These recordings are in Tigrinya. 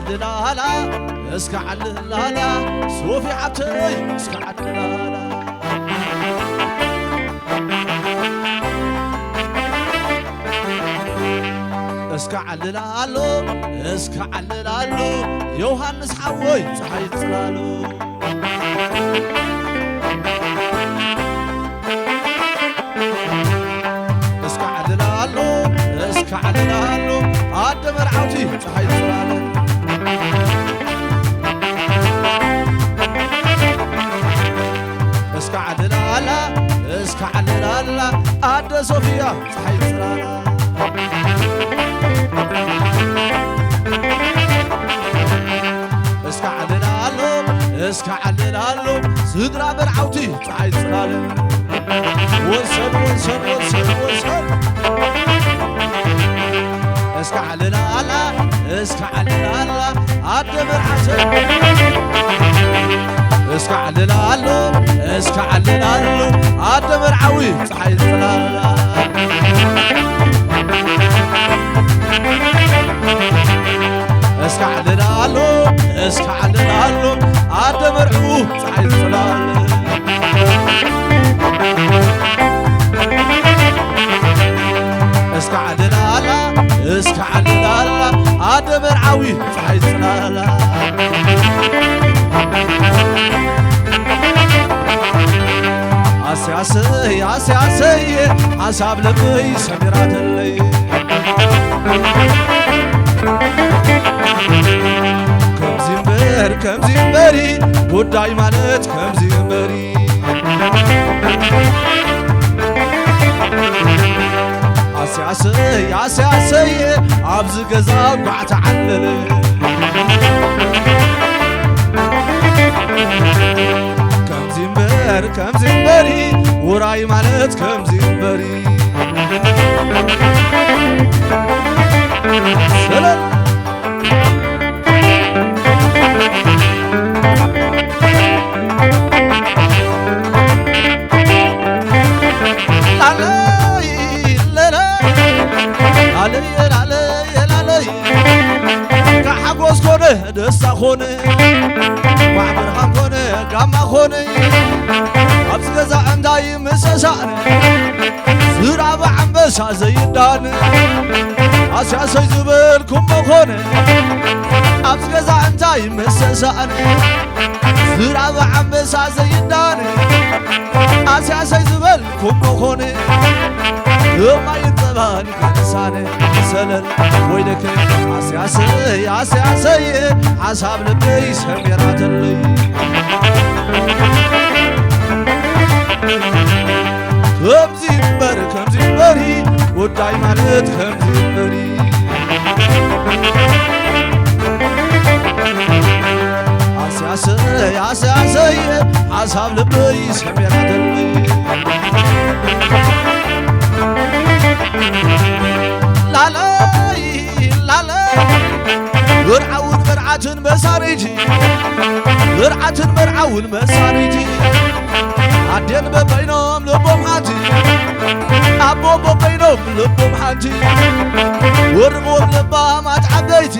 ዓልላላ እስከ ዓልላላ ሶፊ ሓብተይ እስከ ዓልላላ እስከ ዓልላሎ እስከ ዓልላሎ ዮሃንስ ሓወይ ፀሓይ ፅላሎ እስከ ዓልላሎ እስከ ዓልላሎ ኣደ መርዓውቲ ፀሓይ ፅላሎ እስከ ዓልላላ እስከ ዓልላላ ኣደ ሶፊያ ፀሓይ ፅላላ እስከ ዓልላሎ እስከ ዓልላሎ ስድራ መርዓውቲ ፀሓይ ፅላለ ወሰን ወሰን ወሰን ወሰን እስከ ዓልላላ እስከ ዓልላላ ኣደ መርዓሰ እስከ ዓልላሎ እስከ ዓልላሎ ኣደ መርዓዊ ፀሓይ ፅላላ እስከ ዓልላሎ እስከ ዓልላሎ ኣደ መርዕኡ ፀሓይ ፅላለ እስከ ዓልላላ እስከ ዓልላላ ኣደ መርዓዊ ፀሓይ ፅላላ ኣስያሰይ ኣስያሰይ ሓሳብ ልበይ ሰሚራተለይ ከምዚ እምበር ከምዚ እምበሪ ጉዳይ ማለት ከምዚ እምበሪ ኣስያሰይ ኣስያሰይ ኣብዚ ገዛ ጓዕ ተዓለለ ከምዚ እምበር ከምዚ እምበሪ ውራይ ማለት ከምዚ እምበሪ ሰላም ላለይ ለለ ላለይ ላለይ ላለይ ካብ ሓጎስ ኮነ ደስታ ኮነ ባዕ ብርሃን ኮነ ጋማ ኮነ ኣብዚ ገዛ እንታይ ምሰሳነ ዝራብ ኣንበሳ ዘይዳነ ኣስያሰይ ዝበልኩሞ ኮነ ኣብዚ ገዛ እንታይ ምሰሳነ ዝራብ ኣንበሳ ዘይዳነ ኣስያሰይ ዝበልኩሞ ኮነ የማይን ጸባን ከንሳነ ሰለል ወይለከ ኣስያሰይ ኣስያሰይ ሓሳብ ልበይ ሰሚራተለይ ከምዚ እምበር ከምዚ እምበሪ ጉዳይ ማለት ከምዚ እምበሪ ኣስያሰይ ኣስያሰይ ሓሳብ ልበይ ሰሚራተለይ ላለይ ላለይ ብርዓውን ብርዓትን መሳሪቲ ብርዓትን ብርዓውን መሳሪቲ ኣዴን በበይኖም ልቦም ሓንቲ ኣቦ በበይኖም ልቦም ሓንቲ ወርቕዎም ለባማት ዓበይቲ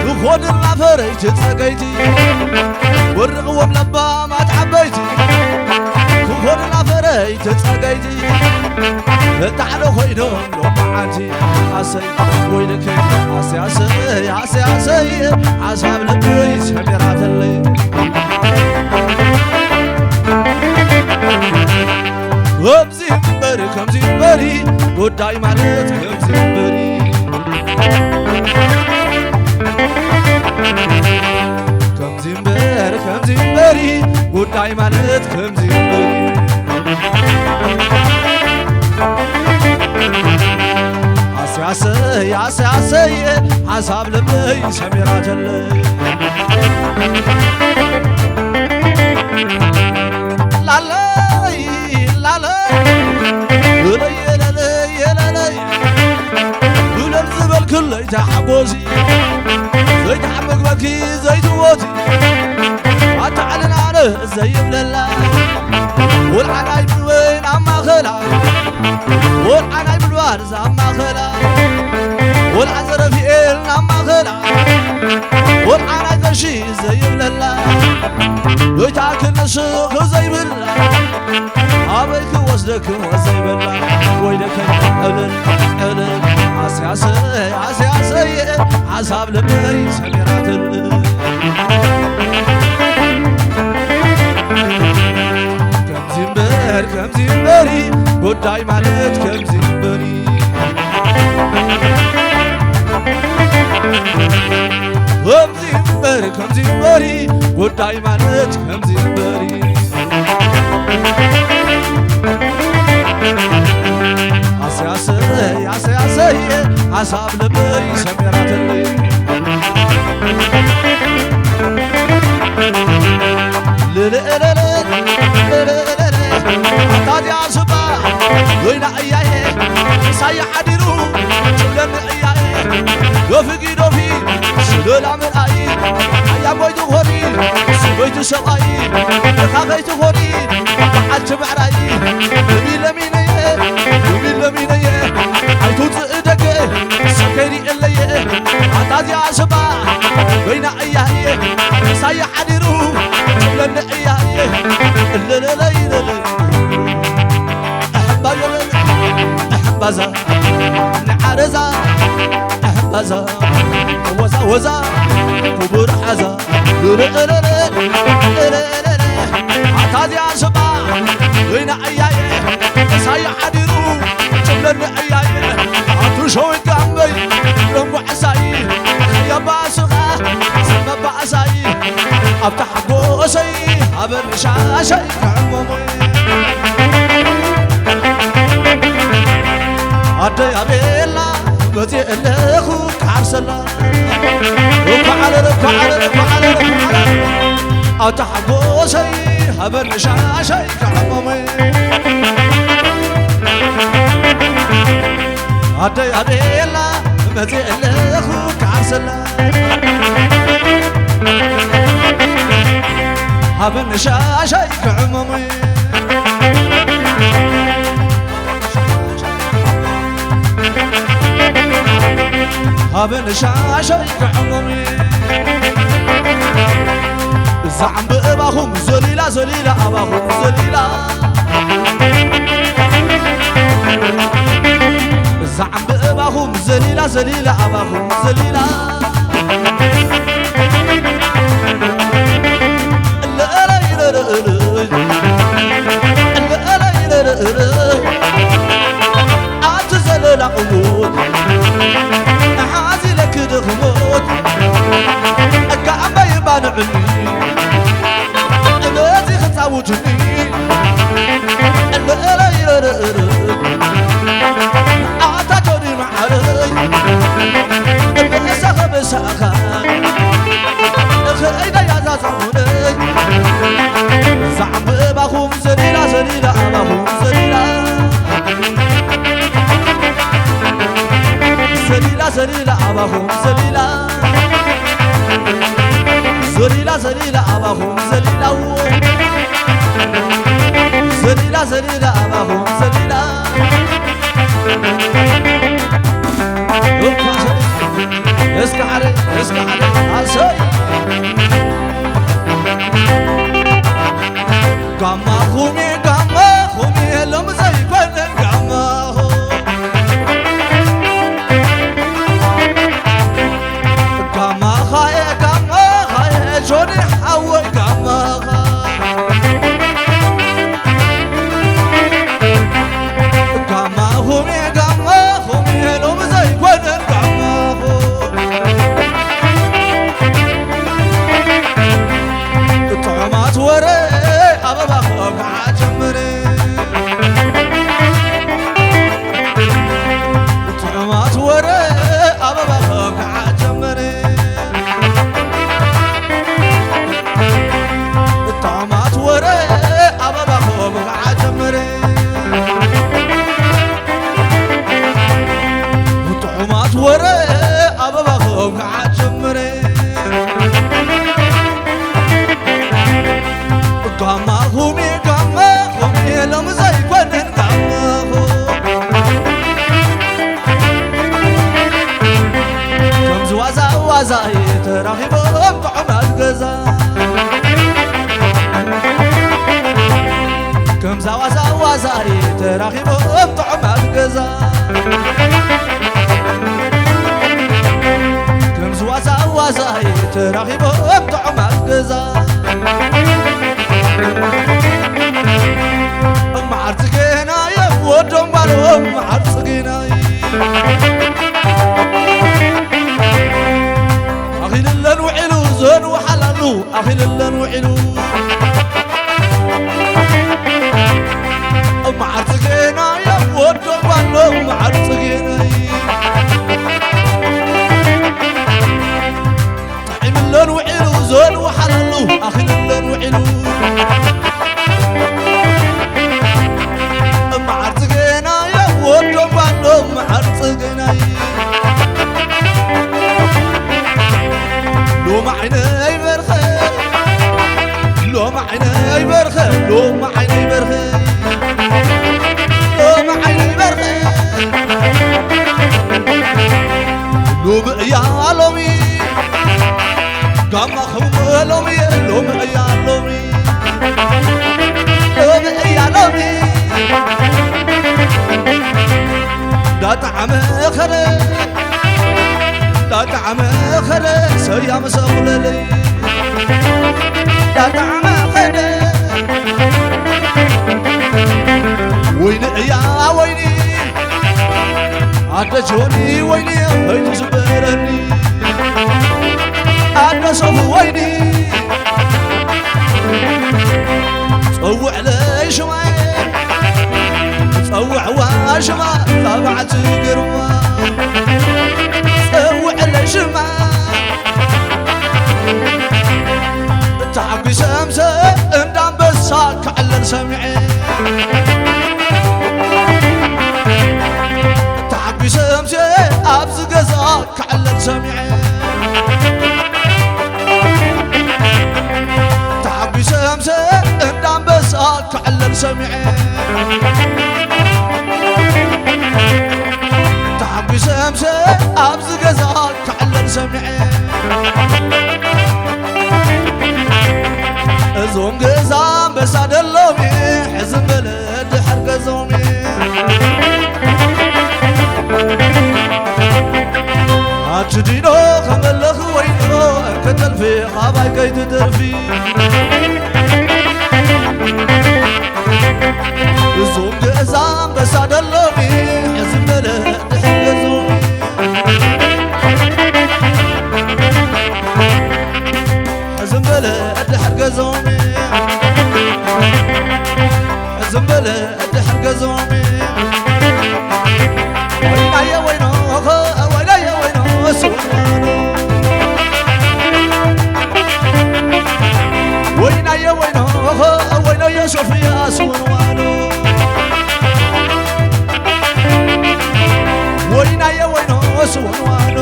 ክኾንልና ፈረይቲ ጸገይቲ ወርቕዎም ለባማት ዓበይቲ ክኾንልና ፈረይቲ ጸገይቲ እታዕሎ ኮይኖም ሎማዓንቲ ኣሰይ ወይልከ ኣሰይ ኣሰይ ኣሰይ ኣሰይ ሓሳብ ልበይ ሰሚራተለይ ከምዚ እምበር ከምዚ እምበሪ ጉዳይ ማለት ከምዚ እምበሪ ከምዚ እምበር ከምዚ እምበሪ ጉዳይ ማለት ከምዚ እምበሪ ኣሰይ ኣሰይ ኣሰይ ኣሰይ ሓሳብ ልበይ ሰሚራተለይ ላለይ ላለይ ለለይ ለለይ ብለል ዝበልክለይ ተሓጎሲ ዘይተሓመግበኪ ዘይትወቲ ኣታዕልን ኣነ ዘይብለላ ወልዓናይ ብልወይ ናብ ማኸላ ወልዓናይ ብልዋር ዛብ ማኸላ ወልዓ ዘረፊኤል ናብ ማኸላ እሺ ዘይብለላ፣ ሎይታ ክንስኽ ዘይብላ፣ ኣበይ ክወስደክን ዘይብላ፣ ወይለከ ዕልል፣ ዕልል፣ ኣስያሰ፣ ኣስያሰየ፣ ሓሳብ ልበይ ሰሚራትኒ። ከምዚ እምበር፣ ከምዚ እምበሪ፣ ጉዳይ ማለት ከምዚ እምበሪ። ከምዚ እምበር፣ ከምዚ እምበሪ፣ ጉዳይ ማለት ከምዚ እምበሪ። ኣሰይ፣ ኣሰይ፣ ኣሰይ፣ ኣሰይ፣ ሓሳብ ልበይ ሰሚራትለይ። ልልእልል፣ ልልእልል፣ ኣታ እዚኣ ስባ ወይና እያየ፣ ምሳይ ሓዲሩ ትብለኒ እያየ። ዶፊ ጊዶፊ፣ ስሉላ ምርኣይ፣ ኣያ ጎይቱ ኾኒ፣ ስጎይቱ ሰብኣይ፣ ደኻ ከይትኾኒ፣ በዓልቲ ምዕራይ። ሎሚ ለሚነየ፣ ሎሚ ለሚነየ፣ ኣይትውፅእ ደገ፣ ሰብ ከይሪእለየ። ኣታ እዚኣ ስባ ወይና እያየ፣ ምሳይ ሓዲሩ ትብለኒ እያየ። እልልለይለለ፣ ኣሕባዮለለ፣ ኣሕባዛ፣ ንዓረዛ፣ ኣሕባዛ፣ ወዛ ወዛ፣ ክቡር ሓዛ፣ እልልለለ፣ እልልለለ፣ ኣታ እዚኣ ስባ ወይና እያየ፣ ምሳይ ሓዲሩ ትብለኒ እያየ። ኣቱ ሸዊት ጋምበይ፣ ሎንጓ ዕሳይ፣ ያባስኻ፣ ሰበባ ኣሳይ፣ ኣብታ ሓጎሰይ፣ ሃበኒ ሻሸይ፣ ክዕመሙ። ኣደይ ኣቤላ፣ መፅየ ኣለኹ፣ ክሓርሰላ። እኳ ዓለለ፣ እኳ ዓለለ፣ እኳ ዓለለ፣ እኳ ዓለለ። ኣብታ ሓጎሰይ፣ ሃበኒ ሻሸይ፣ ክዕመሙ። ኣደይ ኣቤላ፣ መፅየ ኣለኹ፣ ክሓርሰላ። ሃበኒ ሻሸይ፣ ክዕመሙ። ሃበኒ ሻሸይ፣ ክዕመሙ። እዛ ዓምቢ እባኹም ዘሊላ፣ ዘሊላ፣ ኣባኹም ዘሊላ። እዛ ዓምቢ እባኹም ዘሊላ፣ ዘሊላ፣ ኣባኹም ዘሊላ። እለእለይ፣ እለእለይ፣ እለእለይ፣ እለእለይ። ኣቲ ዘለላ ቁሙት፣ ንሓዚ ለኪ ድኽሙት፣ እካ ኣምበይ ባንዕኒ፣ እበዚ ክጻውትኒ፣ እለእለይ፣ እለእለይ። ኣታ ጆኒ መዓረይ፣ እበእሰኸ በሳኻ፣ እኸይዳ ያዛዛሙነይ፣ ዛዕምባኹም ዘሊላ፣ ዘሊላ፣ ኣባኹም ዘሊላ። ዘሊላ፣ ዘሊላ፣ ኣባኹም ዘሊላ። ዘሊላ፣ ዘሊላ፣ ኣባኹም ዘሊላ። ዘሊላ፣ ዘሊላ፣ ኣባኹም ዘሊላ። እስከ ሓደ፣ እስከ ሓደ፣ ኣሰይ። ጋማኹም እየ፣ ጋማኹም እየ፣ ሎሚ ዘይኮነ ጋማኹም። ጋማኻ እየ፣ ጋማኻ እየ፣ ጆኒ ሓወይ ጋማኻ። ጋማኹም እየ፣ ጋማኹም እየ፣ ሎሚ ዘይኮነ ጋማኹም። ጥዑማት ወረ ኣበባ ክወቅዓ ጀመረ። ጥዑማት ወረ ኣበባ ክወቅዓ ጀመረ። ጥዑማት ወረ ኣበባ ክወቅዓ ጀመረ። ጥዑማት ወረ ኣበባ ክወቅዓ ጀመረ። ጋማኹም እየ፣ ጋማኹም እየ፣ ሎሚ ዘይኮነን ጋማኹም። ከምዚ ዋዛ ዋዛ እየ ተራኺቦም ጥዑማት ከምዛ ዋዛ ዋዛይ ተራኺቦም ጥዑማት ገዛ፣ ከምዚ ዋዛ ዋዛይ ተራኺቦም ጥዑማት ገዛ። መዓር ጽጌናየ ወዶም ጓሎም መዓር ጽጌናይ ኣኺልለን ውዒሉ ዘንውሓላሉ ኣኺልለን ውዒሉ መዓር ጽጌናየ ወዶም ጓሎም መዓር ጽጌናይ ጥዒምለን ውዒሉ ዘንውሓላሉ ኣኺልለን ውዒሉ መዓር ጽጌናየ ወዶም ጓሎም መዓር ጽጌናይ ሎሚ ዓይነይ በርኸ ሎሚ ዓይነይ በርኸ ሎሚ ዓይነይ በርኸ ሎሚ ዓይነይ በርኸ ሎሚ እያ ሎሚ ጋማ ኸውሞ ሎሚ ሎሚ እያ ሎሚ ሎሚ እያ ሎሚ ዳጣዕመ ኸረ ዳጣዕመ ኸረ ሰያም ሰቑለለይ ዳጣዕመ ኸረ ወይኒ እያ ወይኒ ኣደ ጆኒ ወይኒ ኸይኑ ዝበረኒ ኣደ ሶፉ ወይኒ ጸውዕለይ ሽማይ ጸውዕዋ ሽማ ጣባዕቲ ግርማ ጸውዕለይ ሽማ ተሓጒሰ ምሰ እንዳንበሳ ክዕለል ሰሚዐ ተሓጒሰ ምሰ ኣብዚ ገዛ ክዕለል ሰሚዐ ተሓጒሰ ምሰ እንዳንበሳ ክዕለል ሰሚዐ ተሓጒሰ ምሰ ኣብዚ ገዛ ክዕለል ሰሚዐ እዞም ገዛ ኣንበሳ ደሎሚ ሕዝም በለ ድሕር ገዞሚ ኣቲ ዲኖ ከመለኽ ወይኖ ከተልፊ ኻባይ ከይትተርፊ እዞም ገዛ ኣንበሳ ደሎሚ ሕዝም በለ ድሕር ገዞሚ ሕዝም በለ ድሕር ገዞሚ ሕዝም በለ ድሕር ገዞሚ ወይናየ ወይኖ ወይናየ ወይኖ ስወኖ ወይናየ ወይኖ ወይኖ የሶፍያ ስወኖ ወይናየ ወይኖ ስወኖ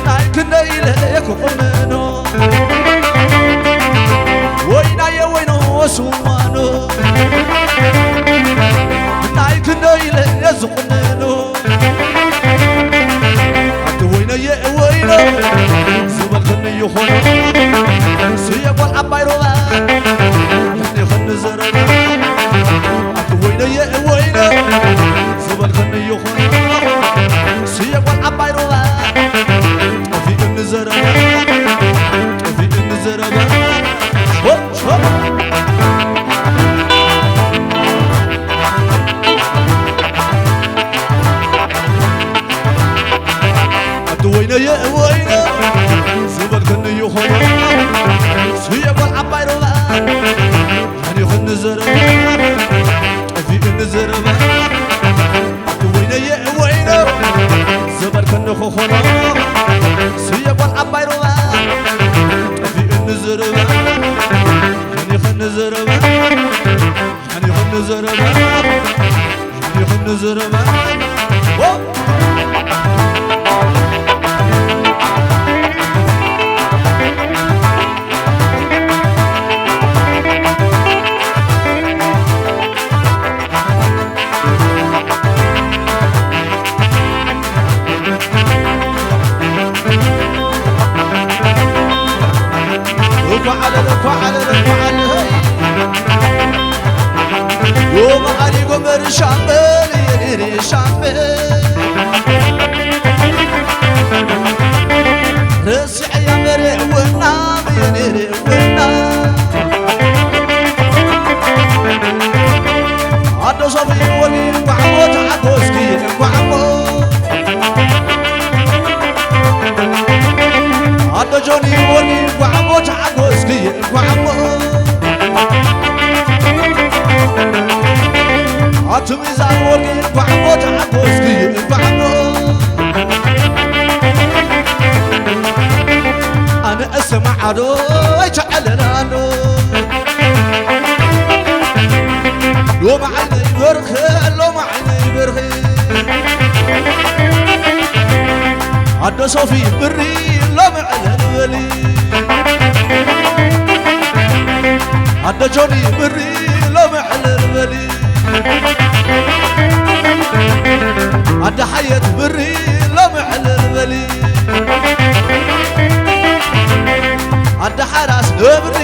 ናይ ክንደይ ኢለ ክቑነኖ ወይናየ ወይኖ ስዋኖ ናይ ክንደይ ኢለ ዝቑነኖ ኣቲ ወይነየ ወይኖ ዝበልክኒ ይኾኖ ስየ ጓል ዓባይ ሮባ ይኽኒ ዘረባ ኣቲ ወይነየ ወይኖ ዝበልክኒ ይኾኖ ስየ ጓል ዓባይ ሮባ ጠፊእኒ ዘረባ ጠፊእኒ ዘረባ ሾ ሾ ኣቲ ወይነየ ወይነ ዝበልክኒ ይኾኖ ስየ ጓል ዓባይ ሮባ ሓኒኽኒ ዘረባ ጠፊእኒ ዘረባ ኣቲ ወይነየ ወይነ ዝበልክኒ ክኾኖ ስየ ጓል ዓባይ ሮባ ጠፊእኒ ዘረባ ሓኒኽኒ ዘረባ ሓኒኽኒ ዘረባ ሓኒኽኒ ዘረባ እምበር ሻምበል የኔ ሻምበል፣ ረሲዐያ እምበር ወና የኔ ወና። ኣዶ ሶፊ ወርቂ እንኳዕ ሞት ሓጎስኪ እንኳዕ ሞት። ኣዶ ጆኒ ወርቂ እንኳዕ ሞት ሓጎስኪ እንኳዕ ሞት። ኣቲ ሚዛን ወርቂ እንኳዕ ሞት ሓጎስኪ እንኳዕ ሞት። ኣነ እሰማዕ ኣዶ ኣይተዓለል ኣሎ። ሎሚ ዓይነይ በርኸ፣ ሎሚ ዓይነይ በርኸ። ኣደ ሶፊ ብሪ ሎሚ ዕልል በሊ። ኣደ ጆኒ ብሪ ሎሚ ዕልል በሊ። ኣደ ሓየት ብሪ ሎሚ ዕልል በሊ። ኣደ ሓራስ ብሪ